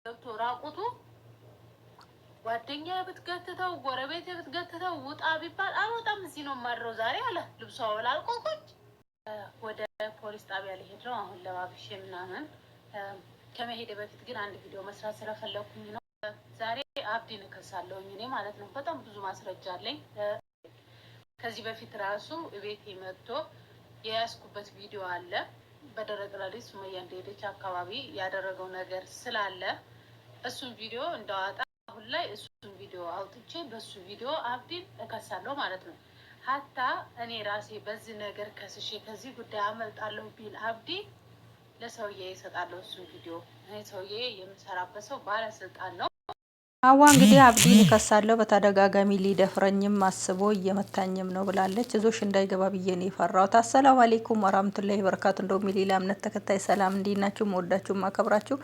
ገብቶ ራቁቱ ጓደኛ ብትገትተው ጎረቤት ብትገትተው ውጣ ቢባል አልወጣም፣ እዚህ ነው የማድረው ዛሬ አለ። ልብሷ ወላልቆ ቁጭ። ወደ ፖሊስ ጣቢያ ሊሄድ ነው አሁን ለባብሼ ምናምን። ከመሄደ በፊት ግን አንድ ቪዲዮ መስራት ስለፈለኩኝ ነው። ዛሬ አብዲን እከሳለሁኝ እኔ ማለት ነው። በጣም ብዙ ማስረጃ አለኝ። ከዚህ በፊት ራሱ ቤቴ መጥቶ የያዝኩበት ቪዲዮ አለ። በደረቅ ሌሊት ሱመያ እንደሄደች አካባቢ ያደረገው ነገር ስላለ እሱን ቪዲዮ እንዳዋጣ አሁን ላይ እሱን ቪዲዮ አውጥቼ በሱ ቪዲዮ አብዲን እከሳለሁ ማለት ነው። ሀታ እኔ ራሴ በዚህ ነገር ከስሼ ከዚህ ጉዳይ አመልጣለሁ ቢል አብዲ ለሰውዬ ይሰጣለሁ እሱን ቪዲዮ። እኔ ሰውዬ የምሰራበት ሰው ባለስልጣን ነው። አዋ እንግዲህ አብዲን እከሳለሁ በተደጋጋሚ ሊደፍረኝም አስቦ እየመታኝም ነው ብላለች። እዞሽ እንዳይገባ ብዬ ነው የፈራሁት። አሰላሙ አሌይኩም ወራህመቱላሂ ወበረካቱ። እንደውም የሌላ እምነት ተከታይ ሰላም፣ እንዴት ናችሁ? መወዳችሁ ማከብራችሁ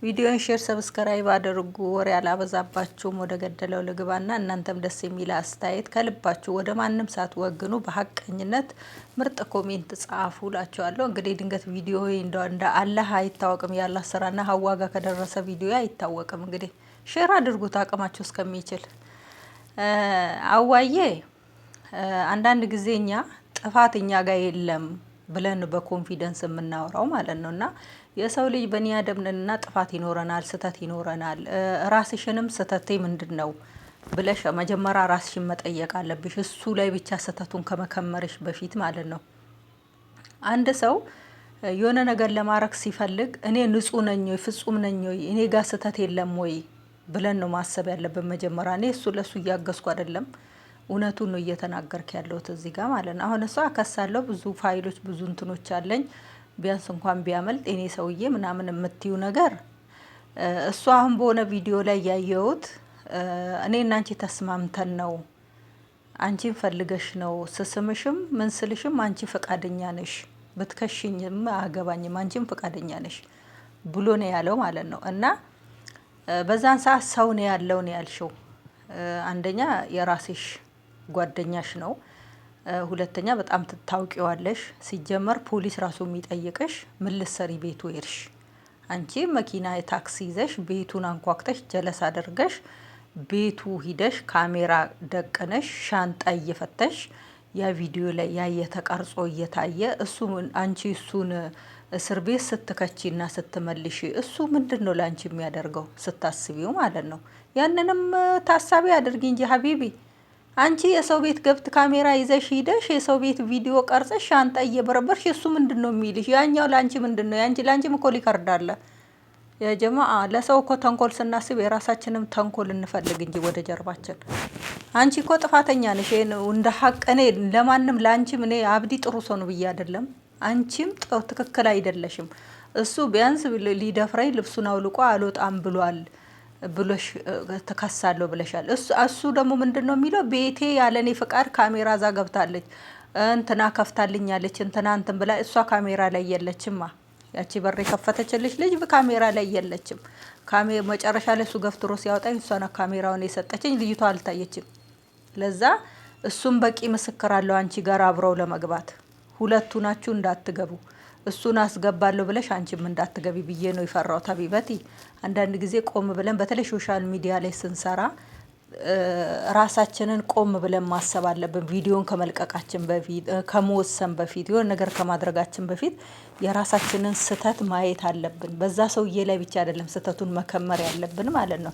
ቪዲዮን share፣ subscribe አድርጉ። ወሬ አላበዛባችሁም። ወደ ገደለው ልግባና እናንተም ደስ የሚል አስተያየት ከልባችሁ ወደ ማንም ሳትወግኑ በሀቀኝነት ምርጥ comment ጻፉ ላችኋለሁ። እንግዲህ ድንገት ቪዲዮ እንደ አላህ አይታወቅም፣ ያላህ ስራና ሀዋ ጋር ከደረሰ ቪዲዮ አይታወቅም። እንግዲህ share አድርጉት አቅማችሁ እስከሚችል። አዋዬ አንዳንድ ጊዜ እኛ ጥፋት እኛ ጋር የለም ብለን በ confidence የምናወራው ማለት ነው። እና የሰው ልጅ በኒ አደም ነንና ጥፋት ይኖረናል፣ ስህተት ይኖረናል። ራስሽንም ስህተቴ ምንድን ነው ብለሽ መጀመሪያ ራስሽን መጠየቅ አለብሽ። እሱ ላይ ብቻ ስህተቱን ከመከመርሽ በፊት ማለት ነው። አንድ ሰው የሆነ ነገር ለማድረግ ሲፈልግ እኔ ንጹህ ነኝ ወይ ፍጹም ነኝ ወይ እኔ ጋር ስህተት የለም ወይ ብለን ነው ማሰብ ያለብን መጀመሪያ። እኔ እሱ ለእሱ እያገዝኩ አይደለም፣ እውነቱን ነው እየተናገርክ ያለሁት እዚህ ጋር ማለት ነው። አሁን እሷ አከሳለሁ ብዙ ፋይሎች ብዙ እንትኖች አለኝ ቢያንስ እንኳን ቢያመልጥ የኔ ሰውዬ ምናምን የምትዩ ነገር እሱ አሁን በሆነ ቪዲዮ ላይ ያየሁት እኔ እና አንቺ ተስማምተን ነው፣ አንቺን ፈልገሽ ነው፣ ስስምሽም ምን ስልሽም አንቺ ፈቃደኛ ነሽ፣ ብትከሽኝም አገባኝም አንቺም ፈቃደኛ ነሽ ብሎ ነው ያለው ማለት ነው። እና በዛን ሰዓት ሰው ነው ያለው ነው ያልሽው። አንደኛ የራስሽ ጓደኛሽ ነው። ሁለተኛ በጣም ትታውቂዋለሽ። ሲጀመር ፖሊስ ራሱ የሚጠይቅሽ ምን ልትሰሪ ቤቱ ሄድሽ? አንቺ መኪና የታክሲ ይዘሽ ቤቱን አንኳኩተሽ ጀለስ አድርገሽ ቤቱ ሂደሽ ካሜራ ደቅነሽ ሻንጣ እየፈተሽ ያ ቪዲዮ ላይ ያ የተቀርጾ እየታየ እሱ አንቺ እሱን እስር ቤት ስትከቺና ስትመልሺ እሱ ምንድን ነው ለአንቺ የሚያደርገው ስታስቢው ማለት ነው። ያንንም ታሳቢ አድርጊ እንጂ ሀቢቢ፣ አንቺ የሰው ቤት ገብት ካሜራ ይዘሽ ሂደሽ የሰው ቤት ቪዲዮ ቀርጸሽ ሻንጣ እየበረበርሽ እሱ ምንድን ነው የሚልሽ? ያኛው ለአንቺ ምንድን ነው? ያንቺ ለአንቺም እኮ ሊከርዳለ። የጀማ ለሰው እኮ ተንኮል ስናስብ የራሳችንም ተንኮል እንፈልግ እንጂ ወደ ጀርባችን። አንቺ እኮ ጥፋተኛ ነሽ። እንደ ሀቅ እኔ ለማንም ለአንቺም እኔ አብዲ ጥሩ ሰው ነው ብዬ አይደለም። አንቺም ትክክል አይደለሽም። እሱ ቢያንስ ሊደፍረኝ ልብሱን አውልቆ አልወጣም ብሏል ብሎሽ ትከሳለሁ ብለሻል። እሱ ደግሞ ምንድን ነው የሚለው? ቤቴ ያለኔ ፍቃድ ካሜራ እዛ ገብታለች፣ እንትና ከፍታልኛለች፣ እንትና እንትን ብላ እሷ ካሜራ ላይ የለችማ። ያቺ በር የከፈተችልሽ ልጅ ካሜራ ላይ የለችም። መጨረሻ ላይ እሱ ገፍትሮ ሲያወጣኝ እሷ ናት ካሜራውን የሰጠችኝ። ልጅቷ አልታየችም። ለዛ እሱም በቂ ምስክር አለው አንቺ ጋር አብረው ለመግባት። ሁለቱ ናችሁ እንዳትገቡ እሱን አስገባለሁ ብለሽ አንቺም እንዳትገቢ ብዬ ነው የፈራሁት። ሀቢበቲ አንዳንድ ጊዜ ቆም ብለን በተለይ social media ላይ ስንሰራ ራሳችንን ቆም ብለን ማሰብ አለብን። ቪዲዮን ከመልቀቃችን በፊት፣ ከመወሰን በፊት፣ የሆነ ነገር ከማድረጋችን በፊት የራሳችንን ስህተት ማየት አለብን። በዛ ሰውዬ ላይ ብቻ አይደለም ስህተቱን መከመር ያለብን ማለት ነው።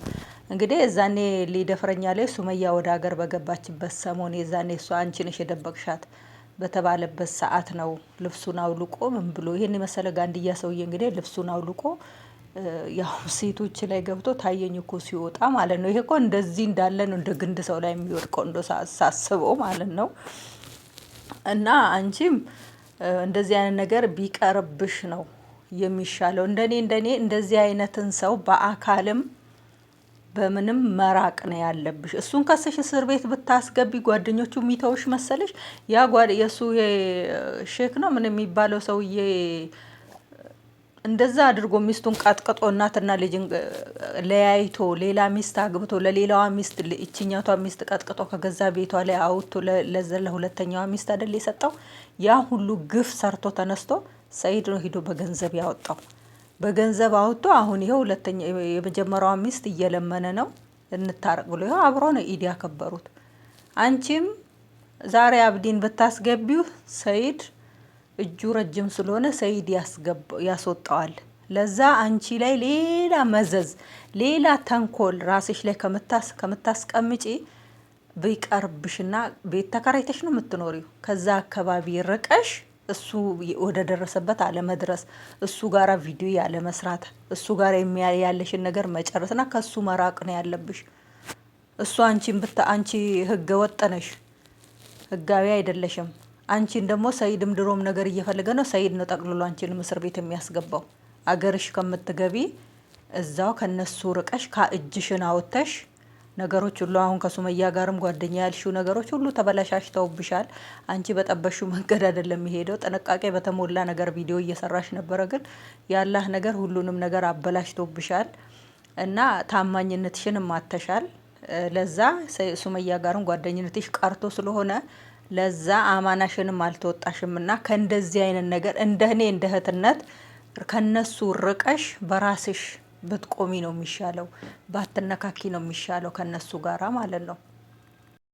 እንግዲህ የዛኔ ሊደፍረኛ ላይ ሱመያ ወደ ሀገር በገባችበት ሰሞን የዛኔ እሷ አንቺ ነሽ የደበቅሻት በተባለበት ሰዓት ነው ልብሱን አውልቆ ምን ብሎ ይሄን የመሰለ ጋንድያ ሰውዬ እንግዲህ ልብሱን አውልቆ ያው ሴቶች ላይ ገብቶ ታየኝ እኮ ሲወጣ ማለት ነው። ይሄ እኮ እንደዚህ እንዳለ ነው እንደ ግንድ ሰው ላይ የሚወድቀው እንደ ሳስበው ማለት ነው። እና አንቺም እንደዚህ አይነት ነገር ቢቀርብሽ ነው የሚሻለው። እንደኔ እንደኔ እንደዚህ አይነትን ሰው በአካልም በምንም መራቅ ነው ያለብሽ። እሱን ከሰሽ እስር ቤት ብታስገቢ ጓደኞቹ የሚተውሽ መሰለሽ? ያ የእሱ ሼክ ነው ምን የሚባለው ሰውዬ እንደዛ አድርጎ ሚስቱን ቀጥቅጦ እናትና ልጅን ለያይቶ ሌላ ሚስት አግብቶ ለሌላዋ ሚስት እችኛቷ ሚስት ቀጥቅጦ ከገዛ ቤቷ ላይ አውጥቶ ለዘ ለሁለተኛዋ ሚስት አይደል የሰጠው? ያ ሁሉ ግፍ ሰርቶ ተነስቶ ሰኢድ ነው ሂዶ በገንዘብ ያወጣው። በገንዘብ አውጥቶ አሁን ይኸው ሁለተኛ የመጀመሪያዋ ሚስት እየለመነ ነው እንታረቅ ብሎ ይኸው አብሮ ነው ኢድ ያከበሩት። አንቺም ዛሬ አብዲን ብታስገቢው ሰይድ እጁ ረጅም ስለሆነ ሰይድ ያስወጣዋል። ለዛ አንቺ ላይ ሌላ መዘዝ፣ ሌላ ተንኮል ራስሽ ላይ ከምታስቀምጪ ቢቀርብሽና ቤት ተከራይተሽ ነው የምትኖሪው። ከዛ አካባቢ ርቀሽ እሱ ወደ ደረሰበት አለመድረስ፣ እሱ ጋራ ቪዲዮ ያለመስራት፣ እሱ ጋር ያለሽን ነገር መጨረስና ከሱ መራቅ ነው ያለብሽ። እሱ አንቺን ብታ አንቺ ህገ ወጥ ነሽ፣ ህጋዊ አይደለሽም። አንቺን ደግሞ ሰይድም ድሮም ነገር እየፈለገ ነው። ሰይድ ነው ጠቅልሎ አንቺንም እስር ቤት የሚያስገባው። አገርሽ ከምትገቢ እዛው ከነሱ ርቀሽ ከእጅሽን አውጥተሽ ነገሮች ሁሉ አሁን ከሱመያ ጋርም ጓደኛ ያልሽው ነገሮች ሁሉ ተበላሻሽተውብሻል። አንቺ በጠበሽው መንገድ አይደለም የሚሄደው። ጥንቃቄ በተሞላ ነገር ቪዲዮ እየሰራሽ ነበረ፣ ግን ያላህ ነገር ሁሉንም ነገር አበላሽቶብሻል እና ታማኝነትሽን ማተሻል። ለዛ ሱመያ ጋርም ጓደኝነትሽ ቀርቶ ስለሆነ ለዛ አማናሽንም አልተወጣሽም እና ከእንደዚህ አይነት ነገር እንደ እኔ እንደ እህትነት ከነሱ ርቀሽ በራስሽ ብትቆሚ ነው የሚሻለው፣ ባትነካኪ ነው የሚሻለው ከነሱ ጋራ ማለት ነው።